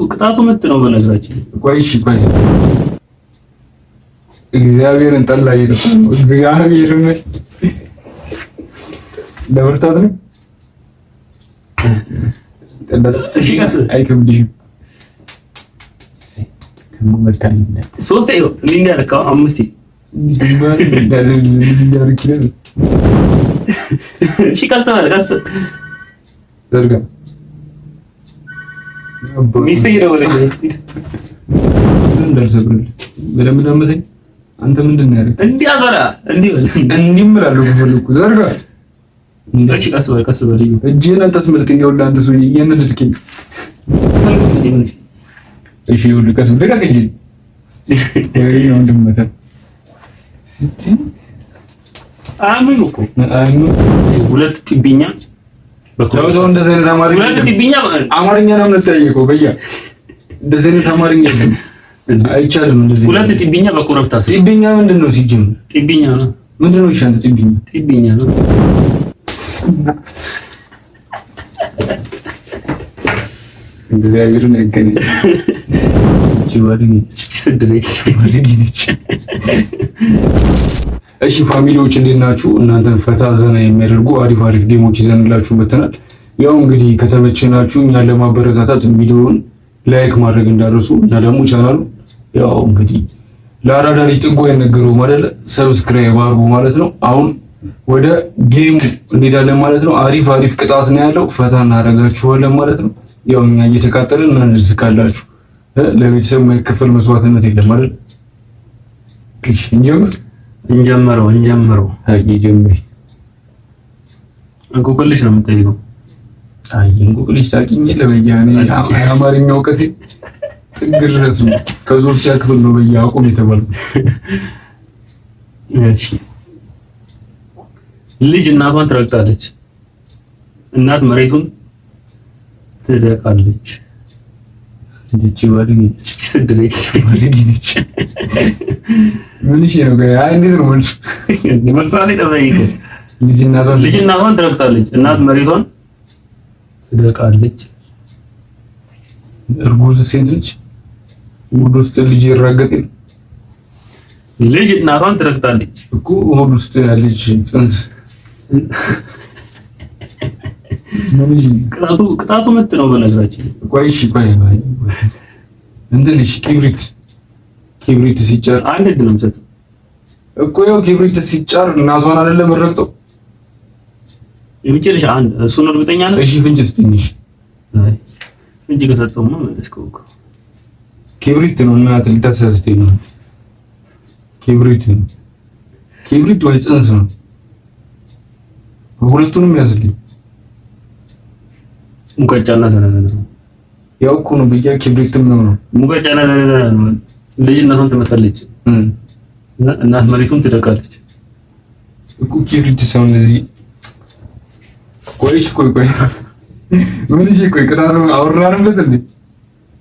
ቅጣቱ ምት ነው በነገራችን። ቆይ እሺ ቆይ፣ እግዚአብሔርን ጠላ እየጠጣ ነው። እግዚአብሔርን ለብርታት ነው። እሺ ቀስ አይከብድሽም። ሶስት ይኸው እንዲህ እንዲህ አምስት። እሺ ቀስ በል ቀስ። ዘርጋ። ሚስት እየደወለች እንዳልሰብርልህ በደንብ ዳመተኝ። አንተ ምንድን ነው ያደረግህ? እንዲህ አበላ እንዲህ በል። እንዲህ እምላለሁ ከፈለኩ። ዘርጋ። እሺ ቀስ በል ቀስ በል። እጅህን አታስመልጠኝ። ይኸውልህ አንተ ሰውዬ እያነደድከኝ። እሺ ይኸውልህ ቀስ በል ልቀቅ እጅህን። ወይ ነው እንድመታ አያምም እኮ ሁለት ጢብኛ። ተው ተው፣ እንደዚህ አይነት አማርኛ ሁለት ጢብኛ። አማርኛ ነው የምንጠያየቀው። በያ እንደዚህ አይነት አማርኛ የለም፣ አይቻልም። እንደዚህ ሁለት ጢብኛ በኮረብታ ስር። ጢብኛ ምንድን ነው ሲጀምር? ጢብኛ ነው። ምንድን ነው? እሺ አንተ ጢብኛ ጢብኛ ነው። እግዚአብሔርን ያገናኝ። እሺ family ዎች እንዴት ናችሁ? እናንተን ፈታ ዘና የሚያደርጉ አሪፍ አሪፍ game ኦች ይዘንላችሁ መተናል። ያው እንግዲህ ከተመቸናችሁ እኛን ለማበረታታት ቪዲዮውን like ማድረግ እንዳትረሱ እና ደግሞ ቻናሉ ያው እንግዲህ ለአራዳ ልጅ ጥጉ አይነገረውም አይደለ? subscribe አድርጉ ማለት ነው። አሁን ወደ game ኡ እንሄዳለን ማለት ነው። አሪፍ አሪፍ ቅጣት ነው ያለው። ፈታ እናደርጋችኋለን ማለት ነው። ያው እኛ እየተቃጠልን እናንተ ትስቃላችሁ። ለቤተሰብ የማይከፈል መስዋዕትነት የለም አይደል? እሺ እንጀምር። እንጀምረው እንጀምረው። አይ ጀምሪ። እንቆቅልሽ ነው የምጠይቀው። አይ እንቆቅልሽ ታውቂኝ የለ በያ እኔ የአማርኛ እውቀቴ ጥግ ድረስ ነው። ከሶስተኛ ክፍል ነው በያ አቁም የተባልኩት። እሺ ልጅ እናቷን ትረግጣለች፣ እናት መሬቱን ትደቃለች። እንዴት ባልጌ ስድለች ባልጌ ነች። ምን እሺ ነው? አይ እንዴት ነው መልሱ? መልሷ ላይ ተጠይቀ ልጅ እናቷን ልጅ እናቷን ትረግጣለች፣ እናት መሬቷን ትደቃለች። እርጉዝ ሴት ልጅ ሆድ ውስጥ ልጅ ይራገጥ ልጅ እናቷን ትረግጣለች እኮ ሆድ ውስጥ ልጅ ጽንስ ቅጣቱ ቅጣቱ ምት ነው በነገራችን። ቆይ እሺ ቆይ እንትን እሺ ኪብሪት ኪብሪት ሲጫር አንድ እድል ነው የምሰጠው እኮ ያው ኪብሪት ሲጫር እናቷን አይደለም የምትረግጠው። የመጨረሻ አንድ እሱን እርግጠኛ ነህ? እሺ ፍንጭ ስጠኝ። እሺ አይ ፍንጭ ከሰጠውማ መለስከው እኮ። ኪብሪት ነው እናት ልታሳስተኝ ነው። ኪብሪት ነው ኪብሪት ወይ ጽንስ ነው። ሁለቱንም ያዝልኝ። ሙቀጫና ዘነዘና ነው። ያው እኮ ነው ብያ ኪብሪትም ነው ነው ሙቀጫና ዘነዘና ነው። ልጅ እናቷን ትመታለች፣ እናት መሬቱን ትደቃለች እኮ ኪብሪት ሰው እንደዚህ። ቆይ እሺ ቆይ ቆይ ምን እሺ ቆይ ቅጣቱ አወራንበት እንዴ?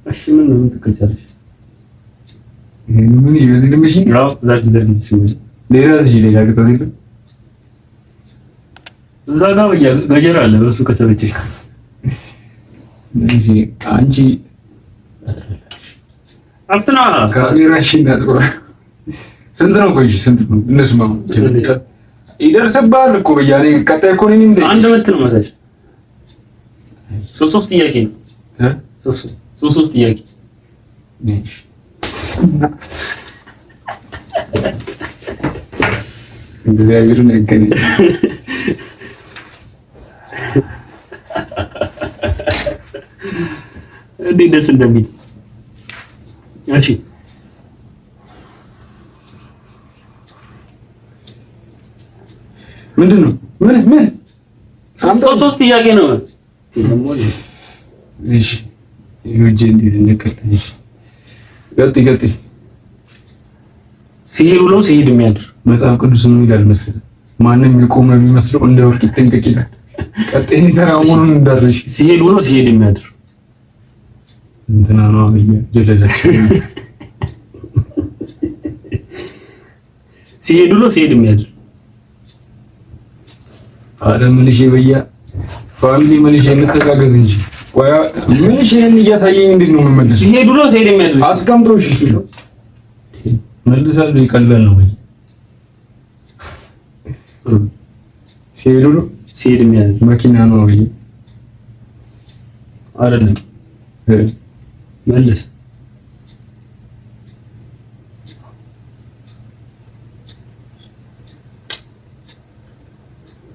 እሺ ምን ነው ትቀጫለሽ? ይሄን ምን ይበዚህ ልምሽ አዎ ዛሬ ዛሬ ሌላ እዚህ ሌላ ቅጣት የለም። እዛ ጋር በያ ገጀራ አለ በሱ ከተመቸሽ። እሺ አንቺ አፍትና ካሜራሽን አጥቁራ። ስንት ነው? ቆይ ስንት ነው? እነሱማ ይደርስብሃል እኮ በያ እኔ ቀጣይ እኮ እኔ ነኝ። አንድ ምት ነው መሳሽ። ሶስት ሶስት ጥያቄ ነው። ሶስት ሶስት ጥያቄ። እሺ እግዚአብሔርን ያገናኝ። እንዴት ደስ እንደሚል። እሺ ምንድን ነው? ምን ምን ሶስት ሶስት ጥያቄ ነው። እሺ እጄ እንዴት ነቀል። እሺ ቀጥይ ቀጥይ። ሲሄድ ውሎ ሲሄድ የሚያድር መጽሐፍ ቅዱስ ምን ይላል መሰለህ? ማንም የቆመ ቢመስለው እንደ ወርቅ ይጠንቀቅ ይላል። ቀጥይ ተራ መሆኑን እንዳትረሺ። ሲሄድ ውሎ ሲሄድ የሚያድር እንትና ነው አብያ ጀለሰች። ሲሄድ ውሎ ሲሄድ የሚያድር አረ ምንሽ በያ family ምንሽ እንተጋገዝ እንጂ ቆይ ምን እሺ፣ ይሄን እያሳየኝ እንዴት ነው የምመልሰው? ሲሄድ ውሎ ሲሄድ የሚያድር አስቀምጦ እሺ፣ እሱ መልሳለሁ። ይቀላል ነው ወይ ሲሄድ ውሎ ሲሄድ የሚያድር መኪና ነው ወይ አይደለም? መልስ።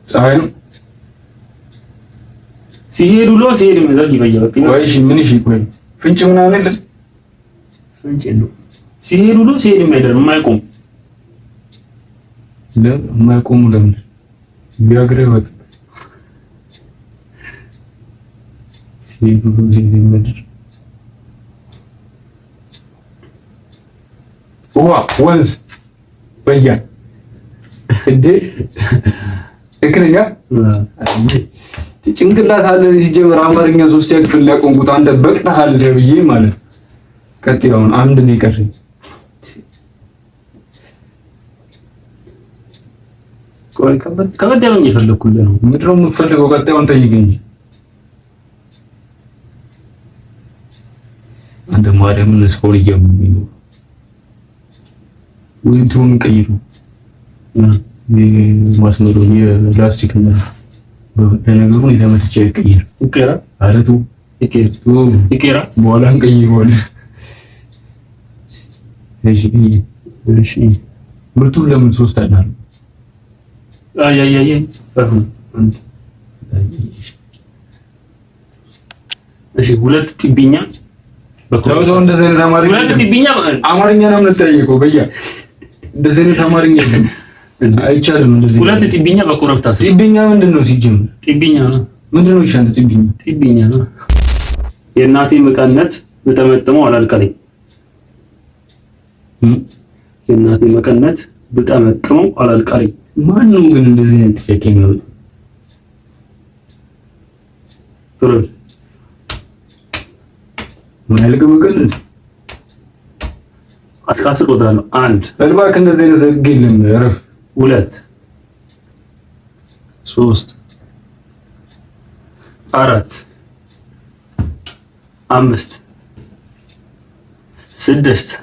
ፀሐይ ነው። ሲሄድ ውሎ ሲሄድ የሚያድር ይበያል። ቆይ እሺ፣ ምን እሺ፣ ቆይ ፍንጭ ምናምን የለም? ፍንጭ የለውም። ሲሄድ ውሎ ሲሄድ የሚያድር የማይቆም ለምን የማይቆሙ ለምን ቢያግራ ይወጣል። ሲሄድ ውሎ ሲሄድ የሚያድር ውሃ፣ ወንዝ፣ በያ እንዴ ትክክለኛ ጭንቅላት አለ። ሲጀምር አማርኛ ሶስተኛ ክፍል ላይ ቆንኩት አንተ በቅተሃል ብዬ ማለት ነው። ቀጥይ። አሁን አንድ ነው የቀረኝ። ቆይ ከበድ ከበድ ያለኝ እየፈለኩልህ ነው። ምንድን ነው የምትፈልገው? ቀጣዩን ጠይቀኝ። አንተ ማርያምን ስፖር እያመመኝ ነው። ወይ እንትኑን ቀይሩ፣ ማስመሩን የላስቲክ ነው። ለነገሩ የተመትቼ አይቀይር። ይቀራ ኧረ ተው ይቀራ፣ በኋላ እንቀይረዋለን። እሺ እሺ። ምርቱን ለምን ሶስት አናል? አይ አይ አይ እሺ፣ ሁለት ጢብኛ ተው ተው፣ እንደዚህ አይነት አማርኛ ሁለት ጢብኛ አማርኛ ነው የምንጠያየቀው። በያ እንደዚህ አይነት አማርኛ የለም፣ አይቻልም። እንደዚህ ሁለት ጢብኛ በኮረብታ ስር። ጢብኛ ምንድን ነው ሲጀምር? ጢብኛ ነው ምንድን ነው? እሺ አንተ ጢብኛ ጢብኛ ነው። የእናቴ መቀነት ብጠመጥመው አላልቀለኝ። የእናቴ መቀነት ብጠመጥመው አላልቀለኝ። ማን ነው ግን እንደዚህ አይነት ጥያቄ የሚያወጣው? ጥሩ ማያልቅ መቀነት 10 እቆጥራለሁ። አንድ እባክህ፣ እንደዚህ አይነት ህግ የለም። እረፍ። 2 3 4 5 6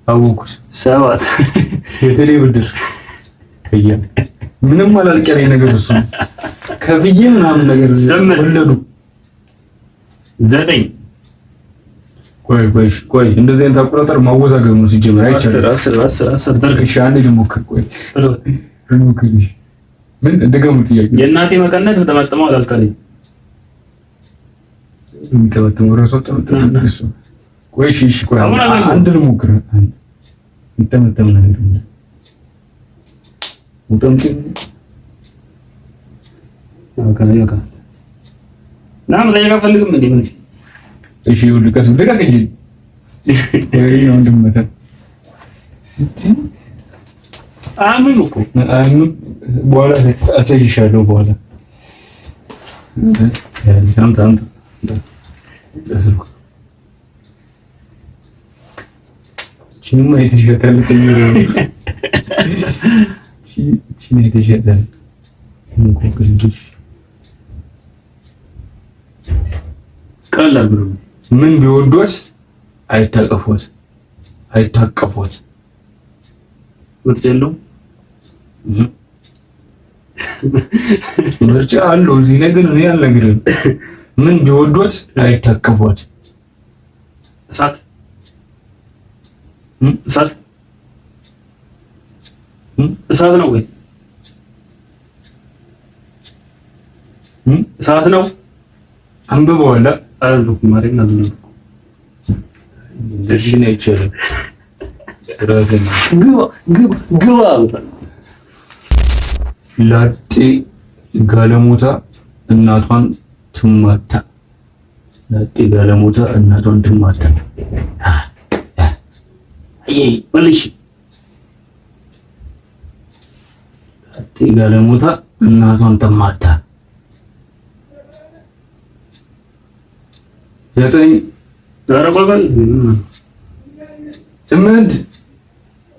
አወኩት። 7 የቴሌ ብድር ምንም አላልቅ ያለኝ ነገር እሱ ነው። ከፍዬ ምናምን ነገር ወለዱ 9 ቆይ ቆይ ቆይ፣ እንደዚህ አይነት አቆጣጠር ማወዛገብ ነው ሲጀመር፣ አይቻልም። 10 10 10 ደርግ። እሺ አንዴ ልሞክር። ቆይ ልሞክር። ምን ድገሙ ጥያቄ። የእናቴ መቀነት ብጠመጥመው አላልቀለኝ። የሚጠመጥመው እራሱ ጠመጠመ እሱ። ቆይ እሺ እሺ፣ ቆይ አንድ ልሞክር። አንድ የሚጠመጠም ነገር ውጠምጥም ና መጠየቅ አልፈልግም። እንዴ ምን? እሺ ይኸውልህ፣ ቀስ ልቀቅ እንጂ ወይ ነው እንድመታ አያምም እኮ አያምም። በኋላ አሳይሻለሁ። በኋላ አምጣ አምጣ ይቺንማ የተሸጠል ይቺን የተሸጠል እንቆቅልሽ ቀላል ብሎ ምን ቢወዷት አይታቀፏት አይታቀፏት። ምርጫ የለውም። ምርጫ አለው እዚህ ላይ ግን እኔ አልነግርህም። ምን ቢወዷት አይታቀፏት። እሳት እሳት እሳት ነው ወይ እሳት ነው? አንብበዋል። አላነበብኩም። ማርያምን አላነበብኩም። እንደዚህ ነው አይቻልም። ግባ ግባ ግባ። ላጤ ጋለሞታ እናቷን ትማታ። ላጤ ጋለሞታ እናቷን ትማታ። አይ ወልሽ ላጤ ጋለሞታ እናቷን ትማታ። 9 ኧረ ቆይ ቆይ 8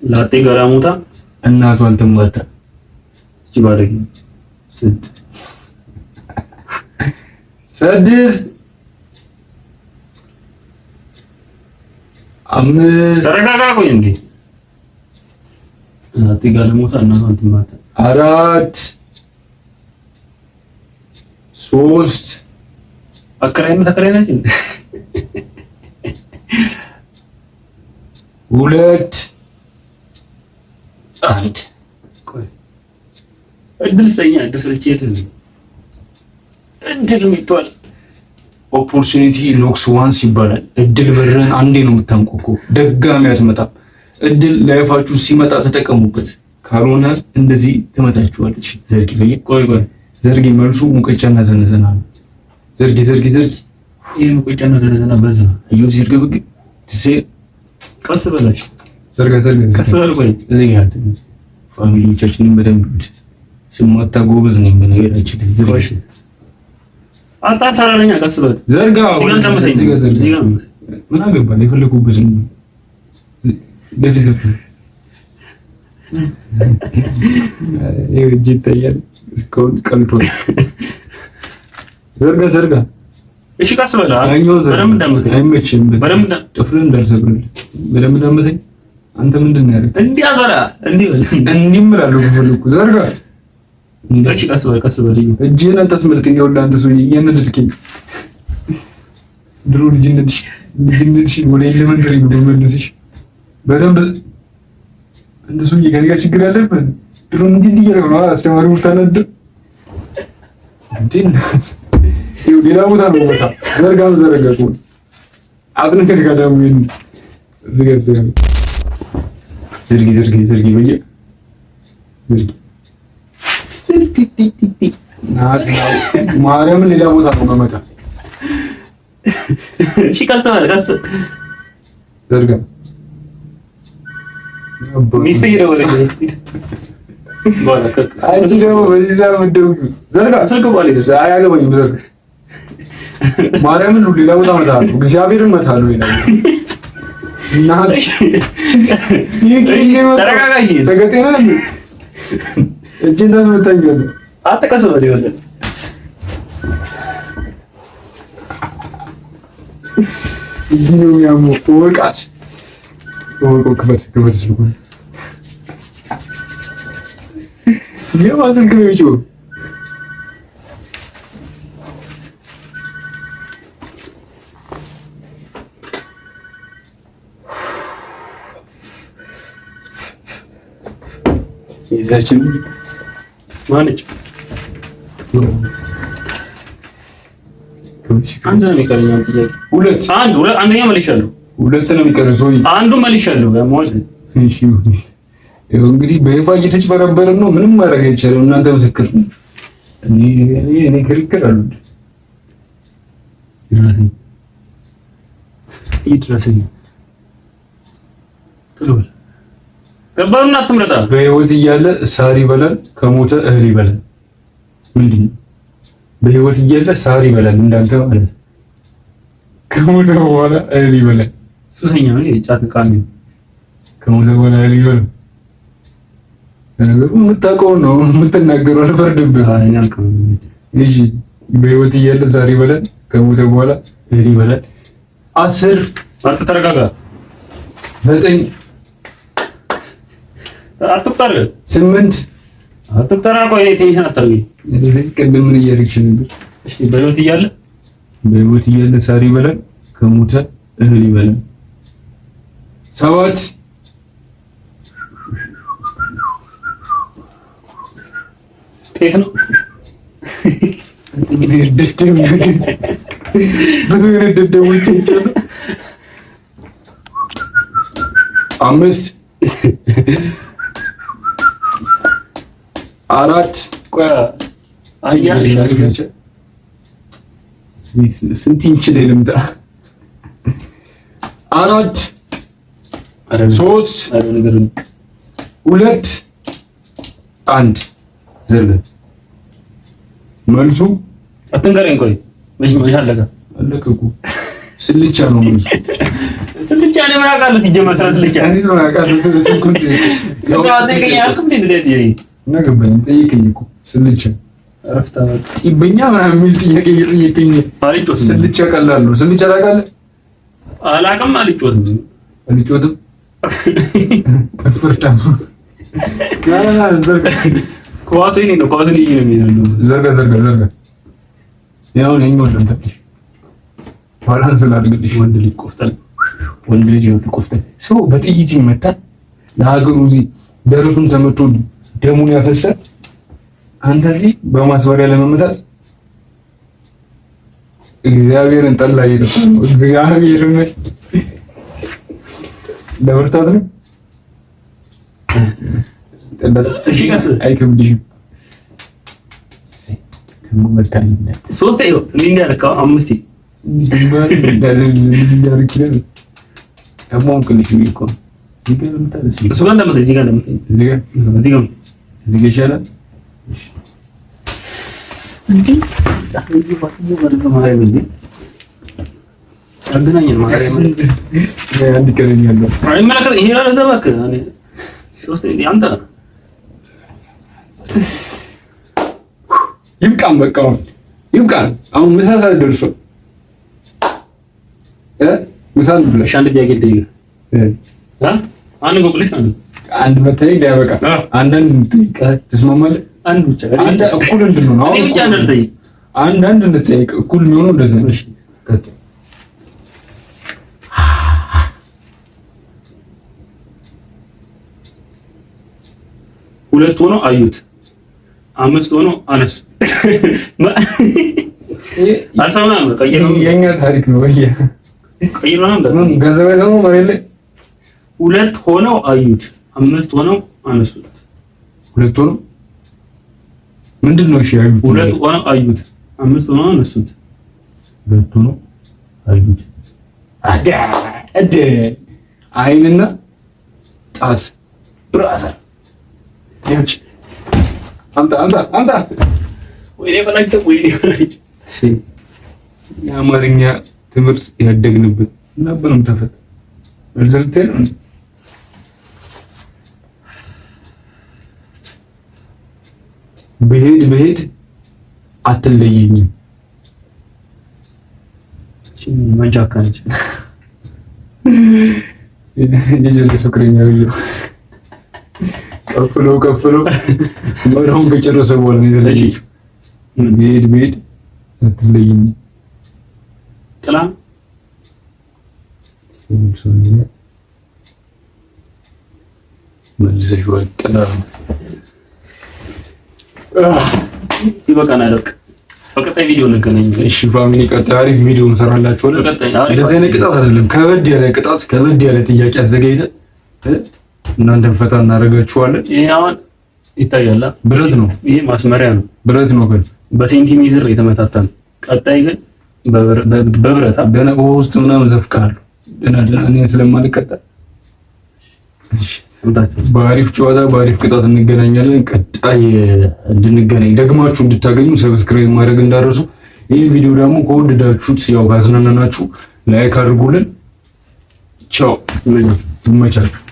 ላጤ ጋለሞታ እናቷን ትማታ። እቺ ባለጌ ስድ 6 5 ተረጋጋ። ቆይ እንዴ እናቴ ጋለሞታ እናቷን ትማታ። 4 3 አከራይ ነው ተከራይ ናቸው። 2 1 ቆይ እድል ስጠኛ። እድል ሰጥቼ እድል የሚባል Opportunity knocks once ይባላል። እድል በርህን አንዴ ነው የምታንኳኳው፣ ደጋሚ አትመጣም። እድል life ኣችሁ ሲመጣ ተጠቀሙበት፣ ካልሆነ እንደዚህ ትመታችኋለች። ዘርጊ በየ ቆይ ቆይ ዘርጊ። መልሱ ሙቀጫና ዘነዘና ነው። ዘርጊ ዘርጊ ዘርጊ። ይሄ ሙቀጫና ዘነዘና በዛ። አየሁ ሲርገብግ ትሴ ቀስ በላሽ። ዘርጋ ዘርጋ ቀስ በል። ቆይ እዚህ ጋር family ዎቻችንን በደንብ ስማታ ጎበዝ ነኝ በነገራችን ላይ። ዘርጊ አታሰራለኛ። ቀስ በል ዘርጋ። ምን አገባን? የፈለኩበት ለፊት እጅ ይታያል። እስካሁን ቀልቷል። ዘርጋ ዘርጋ። እሺ ቀስ በል። በደንብ እንዳመተኝ አይመችም። ጥፍርህን እንዳልሰብርልህ በደንብ እንዳመተኝ። አንተ ምንድን ነው ያደረገው? እንዲህ አበላ እንዲህ በል እንዲህ እምላለሁ ከፈለኩ። ዘርጋ። እሺ ቀስ በል ቀስ በል። እጅህን አታስመልጠኝ። ይኸውልህ አንተ ሰውዬ እያነደድከኝ። ድሮ ልጅነትሽ ወደ elementary ነው የምመልስሽ። በደንብ አንተ ሰውዬ ከእኔ ጋር ችግር አለብህ። ድሮ እንዲህ እንዲህ እያደረገ ነው አስተማሪው ታናደው እንዴ። ይኸው ሌላ ቦታ ነው ቦታ ዘርጋ ዘረጋ እኮ አትነካካ ደግሞ ይሄን ዝጋ ዝጋ ዘርጊ ዘርጊ ዘርጊ በየ ዘርጊ ማርያምን ሌላ ቦታ ነው መመታ። እሺ ቀስ በል ቀስ ዘርጋ። ሚስት እየደወለች አንቺ ደግሞ በዚህ ሰዓት የምትደውይው ዘርጋ። ስልክ በኋላ ይደርሳል። አያገባኝም። ዘርጋ። ማርያምን ሌላ ቦታ እመታለሁ። እግዚአብሔርን እመታለሁ። ሌላ ተረጋጋ። እሺ ሰገጤ ነህ። እጅ እንዳስመታኛለህ። አትቀስ በል ይኸውልህ እንዲህ ነው የሚያመው። እወቃት እወቀው። ክፈት ክፈት ስልኩን። የማን ስልክ ነው የሚጮኸው? ይዛችን ማነች? አንድ ነው የሚቀረኝ። አንድ ጥያቄ ሁለት አንድ ሁለት አንደኛ መልሻለሁ። ሁለት ነው የሚቀረው ሰውዬ። አንዱ መልሻለሁ። ያማዋል። እሺ ይኸው እንግዲህ በይፋ እየተጭበረበርን ነው። ምንም ማድረግ አይቻልም። እናንተ ምስክር ነው። እኔ ክርክር አሉ ይድረሰኝ ይድረሰኝ። ቶሎ በል ገባሩን አትምረጣ። በህይወት እያለ ሳር ይበላል፣ ከሞተ እህል ይበላል። ምንድን ነው? በህይወት እያለ ሳር ይበላል እንዳንተ ማለት ነው። ከሞተ በኋላ እህል ይበላል። ሱሰኛ ነው። የጫት ቃሚ ከሞተ በኋላ እህል ይበላል። ለነገሩ የምታውቀውን ነው የምትናገረው፣ አልፈርድብህም። እሺ በህይወት እያለ ሳር ይበላል፣ ከሞተ በኋላ እህል ይበላል። 10 አንተ ተረጋጋ። 9 አትቁጠር። 8 አትቁጠር። ቆይ tension አታርገኝ። ቅድም ምን እያደረግሽ ነበር? እሺ በህይወት እያለ በህይወት እያለ ሳር ይበላል፣ ከሞተ እህል ይበላል። 7 ጤፍ ነው። ብዙ ደደቦች ይቻሉ። 5 4 ቆይ አህያ ስንት ኢንች ላይ ልምጣ? 4 3 2 1 ዘርጋ። መልሱ አትንገረኝ። ቆይ መች አለቀ? አለቀ እኮ ስልቻ ነው መልሱ። ስልቻ እኔ ምን አውቃለሁ? ሲጀመር ስለ ስልቻ እኔ ምን አውቃለሁ? ስለ ስልኩን እና ገባኝ። ጠይቀኝ እኮ ስልቻ ጢበኛ ምናምን የሚል ጥያቄ እየጠየቀኝ ስልቻ ቀላል ነው። ስልቻ ታውቃለህ? አላውቅም። አልጮትም። እንጫወትም። ፍርዳም ኳሱ የእኔ ነው። ኳሱን ይዤ ነው የሚሄደው። ዘርጋ ዘርጋ ዘርጋ። ያው የኛው ልምታልሽ balance ላድርግልሽ። ወንድ ልጅ ቆፍጠን፣ ወንድ ልጅ ቆፍጠን። ሰው በጥይት ይመታል። ለሀገሩ እዚህ ደረቱን ተመቶ ደሙን ያፈሰ፣ አንተ እዚህ በማስወሪያ ለመመታት እግዚአብሔርን ጠላ እየጠጣ ነው። እግዚአብሔርን ለብርታት ነው። አይከብድሽም። ሶስት አምስት እዚህ ጋር ይሻላል። ይብቃን፣ በቃ አሁን ይብቃን። አሁን ምሳ ሰዓት ደርሷል። ምሳ ልብላ። አንድ ጥያቄ ልጠይቅህ። አንድ እንቆቅልሽ ማለት አንድ መጠየቅ ሊያበቃ አንዳንድ እንጠይቅ። ትስማማለህ? አንድ ብቻ አንድ እኩል እንድንሆን አሁን ብቻ እንጠይቅ። አንዳንድ እንጠይቅ። እኩል የሚሆነው እንደዚህ ነው። እሺ ሁለት ሆኖ አዩት፣ አምስት ሆኖ አነሱት። አልሰማህም? ቀይረው። የኛ ታሪክ ነው። ቀይረው ነው። ገንዘብ አይሰማም መሬት ላይ። ሁለት ሆነው አዩት፣ አምስት ሆነው አነሱት። ሁለት ሆነው ምንድን ነው? እሺ አዩት። ሁለት ሆነው አዩት፣ አምስት ሆነው አነሱት። ሁለት ሆነው አዩት። አዳ አደ አይንና ጣት brother ያንቺ አምጣ አምጣ አምጣ። ወይኔ በላቸው፣ ወይኔ በላቸው። የአማርኛ ትምህርት ያደግንበት ነበርም ተፈት መልሰልቴ ነው። ብሄድ ብሄድ አትለየኝም። መንጫካ ነች። የጀለስ ፍቅረኛ ቀፍሎ ቀፍሎ መራውን ከጨረሰ በኋላ ነው የተለየችው። ብሄድ ብሄድ አትለየኝም። ጥላ መልሰሽዋል። ጥላ ይበቃናል። በቀጣይ ቪዲዮ እንገናኝ። እሺ family፣ ቀጣይ አሪፍ ቪዲዮ እንሰራላችኋለን። እንደዚህ አይነት ቅጣት አይደለም፣ ከበድ ያለ ቅጣት፣ ከበድ ያለ ጥያቄ አዘጋጅተን እናንተን ፈታ እናደርጋችኋለን። ይሄ አሁን ይታያል፣ ብረት ነው። ይሄ ማስመሪያ ነው፣ ብረት ነው፣ ግን በሴንቲሜትር የተመታታ ነው። ቀጣይ ግን በብረት ደህና ውሃ ውስጥ ምናምን ዘፍቃለሁ። ደህና ደህና እኔን ስለማልቀጣ በአሪፍ ጨዋታ በአሪፍ ቅጣት እንገናኛለን። ቀጣይ እንድንገናኝ ደግማችሁ እንድታገኙ subscribe ማድረግ እንዳትረሱ። ይህ ቪዲዮ ደግሞ ከወደዳችሁት ያው ካዝናናችሁ like አድርጉልን። ቻው፣ ይመቻችሁ።